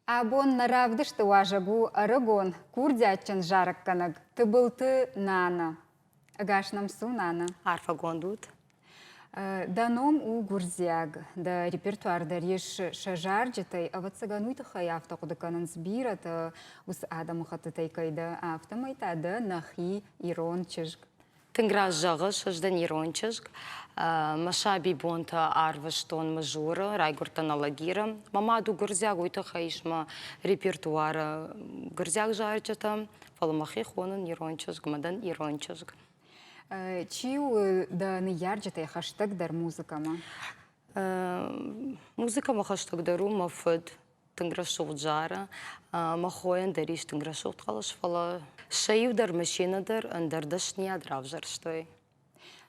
Абон нӕ равдысты уазӕг у ӕрыгон, курдиатджын зарӕггӕнӕг Тыбылты Нана. Ӕгас нӕм цу, Нана. Арфӕгонд ут. Дӕ ном у гуырдзиаг, дӕ репертуар дӕр ис сӕ зарджытӕй. Ӕвӕццӕгӕн, уый тыххӕй афтӕ хъуыды кӕнынц бирӕтӕ, уыцы адӕмыхӕттытӕй кӕй дӕ, афтӕмӕй та дӕ нӕхи ирон чызг. Тынг раст зӕгъыс, ӕз дӕн ирон чызг. Мӕ сабибонтӕ арвыстон Мызуры, райгуырдтӕн Алагиры. Мӕ мад у гуырдзиаг, уый тыххӕй ис мӕ репертуары гуырдзиаг зарджытӕ, фӕлӕ мӕхи хонын ирон чызг, мӕ дӕн ирон чызг. Чи у дӕ ныййарджытӕй хӕстӕгдӕр музыкӕмӕ? Музыкӕмӕ хӕстӕгдӕр у мӕ фыд. Тынг рӕсугъд зары. Мӕ хойӕн дӕр ис тынг рӕсугъд хъӕлӕс, фӕлӕ сӕ иу дӕр машинӕ дӕр ӕндӕр дӕсныйад равзӕрстой.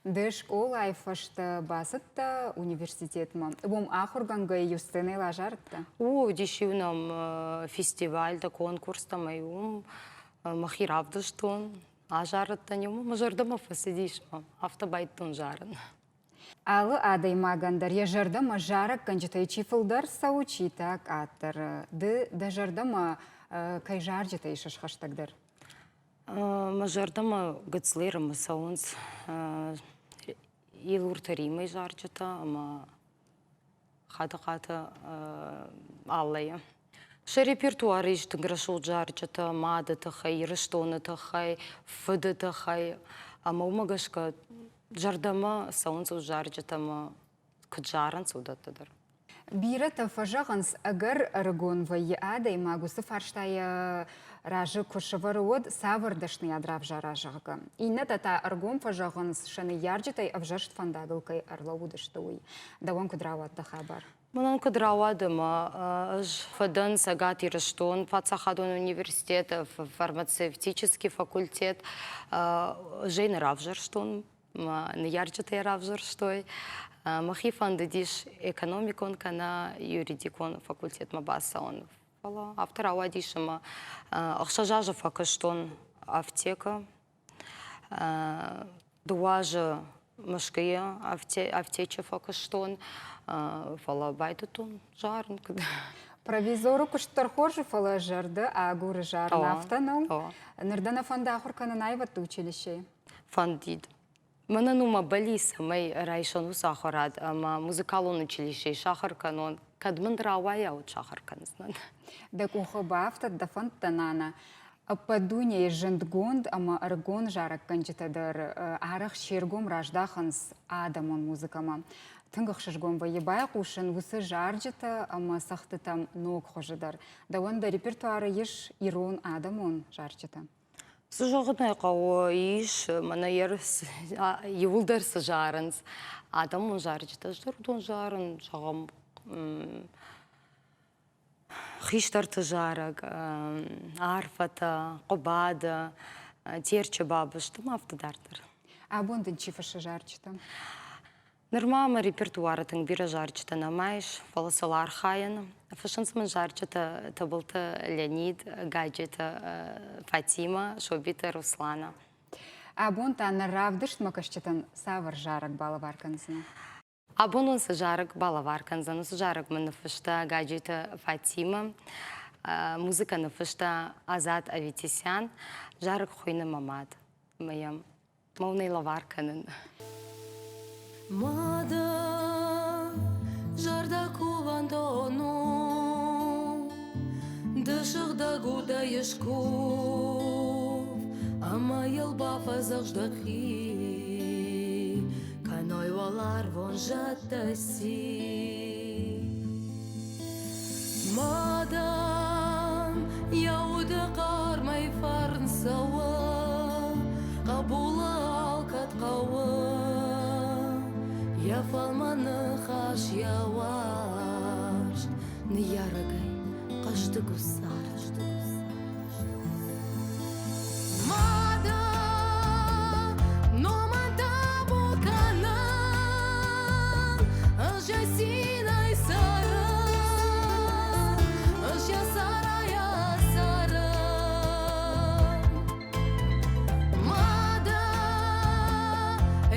Ды скъолайы фӕстӕ бацыдтӕ университетмӕ. Уым ахуыргӕнгӕ-иу сценӕйыл азарыдтӕ? О, уыдис-иу нӕм фестивальтӕ, конкурстӕ ӕмӕ-иу уым мӕхи равдыстон, азарыдтӕн-иу, мӕ зӕрдӕмӕ фӕцыдис, афтӕ байдыдтон зарын. Алы адӕймагӕн дӕр йӕ зӕрдӕмӕ зарӕггӕнджытӕй чи фылдӕр цӕуы, чи та къаддӕр. Ды дӕ зӕрдӕмӕ кӕй зарджытӕ исыс хӕстӕгдӕр? Мӕ зӕрдӕмӕ гыццыл цӕуынц Илурты Римӕйы зарджытӕ ӕмӕ Хадыхъаты Аллӕйы. Сӕ репертуары ис тынг рӕсугъд зарджытӕ мады тыххӕй, Ирыстоны тыххӕй, фыды тыххӕй. Ӕмӕ уымӕ гӕсгӕ зӕрдӕмӕ цӕуынц зарджытӕ ӕмӕ куыд зарынц, уыдӕттӕ дӕр. Бирӕтӕ фӕзӕгъынц, ӕгӕр ӕрыгон вӕййы адӕймаг уыцы фарстайы разы куы сӕвӕры, уӕд цавӕр дӕсныйад равзара, зӕгъгӕ. Иннӕтӕ та ӕргом фӕзӕгъынц, сӕ ныййарджытӕй ӕвзӕрст фӕндагыл кӕй ӕрлӕууыдысты, уый. Дӕуӕн куыд рауад дӕ хабар? Мӕнӕн куыд рауад ӕмӕ ӕз фӕдӕн Цӕгат Ирыстон паддзахадон университет, фармацевтический факультет. Ӕз ӕй нӕ равзӕрстон, мӕ ныййарджытӕ йӕ равзӕрстой. Мӕхи фӕндыдис экономикон кӕнӕ юридикон факультетмӕ бацӕуын. Фӕлӕ афтӕ рауадис ӕмӕ 6 азы фӕкуыстон афтекы. Дыууӕ азы Мӕскуыйы афтечы фӕкуыстон, фӕлӕ байдыдтон зарын. Провизоры куыст дӕр хорз у, фӕлӕ зӕрдӕ агуры зарын, афтӕ нӕу? Ныр дӕ нӕ фӕнды ахуыр кӕнын аивӕдты училищейы? Фӕндид. Мӕнӕн у мӕ бӕллиц, цӕмӕй райсон уыцы ахуырад ӕмӕ музыкалон училищейы сахуыр кӕнон. Кӕд мын рауайа, уӕд сахуыр кӕндзынӕн. Дӕ къухы бафтыд дӕ фӕндтӕ, нана. Ӕппӕт дунейы зындгонд ӕмӕ ӕрыгон зарӕггӕнджытӕ дӕр арӕх се ргом раздахынц адӕмон музыкӕмӕ. Тынг ӕхсызгон вӕййы байхъусын уыцы зарджытӕ ӕмӕ цӕгъдтытӕм ног хуызы дӕр. Дӕуӕн дӕ репертуары ис ирон адӕмон зарджытӕ? Цы зӕгъын ӕй хъӕуы, ис, мӕнӕ иууылдӕр цы зарынц, адӕмон зарджытӕ ӕз дӕр уыдон зарын, зӕгъӕм, хистӕрты зарӕг, арфӕтӕ, Хъуыбады, Терчы бабызты ма афтӕ дарддӕр. Абон дын чи фыссы зарджытӕ? Нырма мӕ репертуары тынг бирӕ зарджытӕ нӕма ис, фӕлӕ сыл архайын. Фыссынц мын зарджытӕ Тыбылты Леонид, Гаджиты Фатимӕ, Собиты Руслана. Абон та нӕ равдыстмӕ кӕсджытӕн цавӕр зарӕг балӕвар кӕндзынӕ? Абон уын цы зарӕг балӕвар кӕндзӕн, уыцы зарӕг мын ныффыста Гаджиты Фатимӕ. Музыкӕ ныффыста Азат Аветисян. Зарӕг хуыйны Мӕ мад. Ӕмӕ йӕм мӕ лӕвар кӕнын. Мады зӕрдӕ кувӕндон у, ды сыгъдӕг удӕй ыскув, ӕмӕ йыл бафӕдзӕхс дӕхи, кӕной уӕларвон зӕдтӕ цин. Мадӕн йӕ уды хъармӕй фарн цӕуы, хъӕбулы алкӕд хъӕуы. Йӕ фӕлмӕн ныхас, йӕ уарзт ныййарӕгӕй хъӕздыг у цард. Мады номӕн табу кӕнын, ӕз йӕ цинӕй цӕрын, ӕз йӕ цӕрайӕ цӕрын. Мады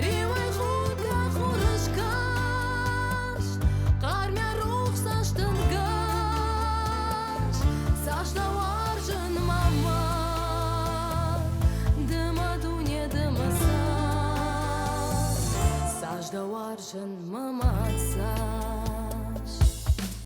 риуӕй худгӕ хурыскаст, хъармӕ рухс цӕстӕнгас. Уарзын мӕ мад.